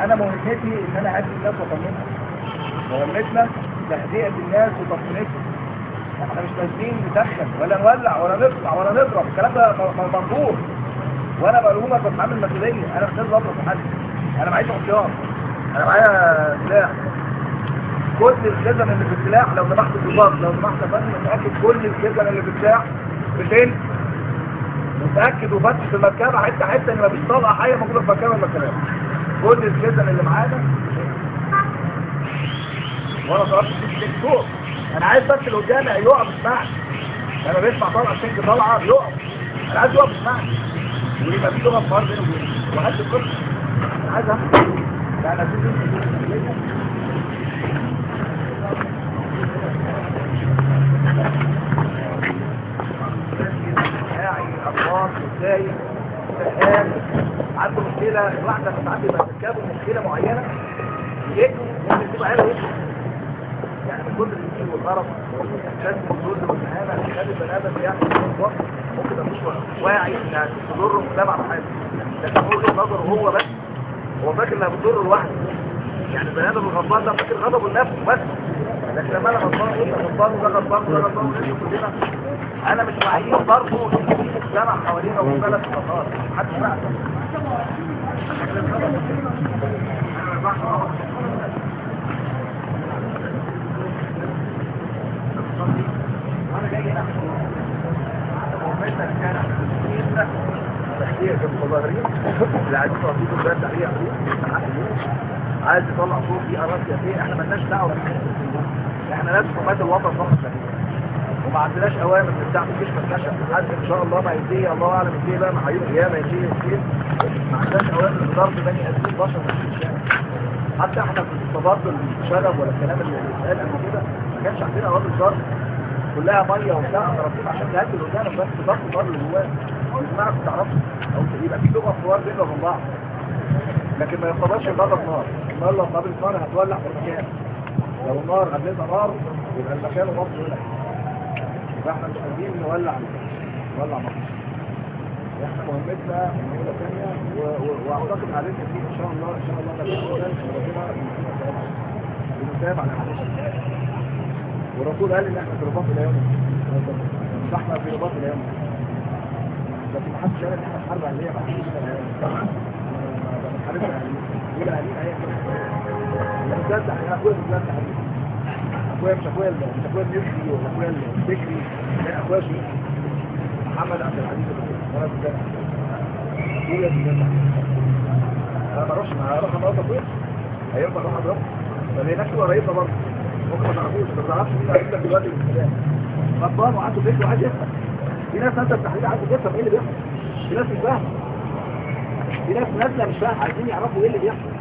انا مهمتي ان انا اهدي الناس واطمنها. مهمتنا تهدئه الناس وتطمينتهم. احنا مش نازلين ندخن ولا نولع ولا نقطع ولا نضرب، الكلام ده مرفوض. وانا بقوله لك بتحمل مسؤولية، انا مش نازل اضرب في حد، انا معيش عصيان، انا معايا سلاح. كل الخزن اللي في السلاح لو سمحت الضباط، لو سمحت يا فندم، متاكد كل الخزن اللي في السلاح فين؟ متاكد وفتش في المركبة حتة حتة ان مفيش طلقه حيه موجودة في المركبة المركبة. كل الخزن اللي معانا وانا ضربت في صوت. انا عايز بس اللي قدامي يقف يسمعني. لما بيسمع طلقه سنك طالعه بيقف. انا عايز يقف يسمعني. ويبقى في لغة حوار بينه وبينه. وهدي القصة. انا عايز افهم. يعني اشوف قاعي ازاي زهقان عنده مشكلة، الواحد لما ساعات بيبقى مركبة مشكلة معينة يجي ممكن تبقى عيله يجي. يعني من كل الإنسان والغرض والإحساس والذل والإهانة اللي يخلي البني آدم يعمل بالظبط ممكن يبقى مش واعي إنها تضره مجتمع بحاله، لكن هو وجهة نظره هو بس، هو فاكر إنها بتضره لوحده. يعني البني آدم الغضبان ده فاكر غضبه لنفسه بس، لكن لما أنا غضبان وأنت غضبان وده غضبان وده غضبان ونحن كلنا، أنا مش واعيين برضه إن في مجتمع حوالينا وفي بلد غضبان، محدش واعي. وانا جاي هنا مهمتنا تحقيق المتظاهرين اللي عايزين يوصلوا البلد تحقيق عايز يطلع صوت دي اراء سياسية، احنا مالناش دعوه بالكلام. احنا ناس حماة الوطن فقط، وما عندناش اوامر من بتاع الجيش، ما لناش حد ان شاء الله ما ينتهي، الله اعلم ينتهي بقى مع يوم القيامة ينتهي كتير. ما عندناش اوامر بضرب بني ادمين بشر في الشارع. حتى احنا في التبادل الشغب ولا الكلام اللي اتقال قبل كده ما كانش عندنا اوامر ضرب، كلها مية وبتاع ضربتين عشان تهدي اللي قدامك بس، ضرب النار اللي جواه دماغك ما تعرفش، او يبقى في لغة حوار بيننا وبين بعض. لكن ما يقدرش يضرب نار، النار لو قابلت نار هتولع في المكان، لو النار قابلتها نار يبقى المكان ومصر ولع. يبقى احنا مش قادرين نولع مصر. احنا مهمتنا مهمة ثانية، واعتقد علينا دي ان شاء الله، ان شاء الله ربنا بنتابع على الحديث. والرسول قال ان احنا في رباط الى يوم، احنا في رباط الى يوم، لكن ما حدش قال ان احنا في حرب اهليه، ما حدش قال ما بنحاربش اهالينا، ولا اهالينا هي كده. انا اخويا مش اخويا، مش اخويا، مش اخويا النفسي ولا اخويا الفكري، لا اخويا شيخ محمد عبد العزيز. انا اخويا انا ما اروحش مع اروح اضرب اخويا، هينفع اروح اضربه؟ طب هناك هو قريبنا برضه، ممكن ما تعرفوش، ما تعرفش مين قريبك دلوقتي في الكلام. غضبان وعنده فكر وعايز يفهم. في ناس نازله التحرير عايزه تفهم ايه اللي بيحصل، في ناس مش فاهمه، في ناس نازله مش فاهمه، عايزين يعرفوا ايه اللي بيحصل.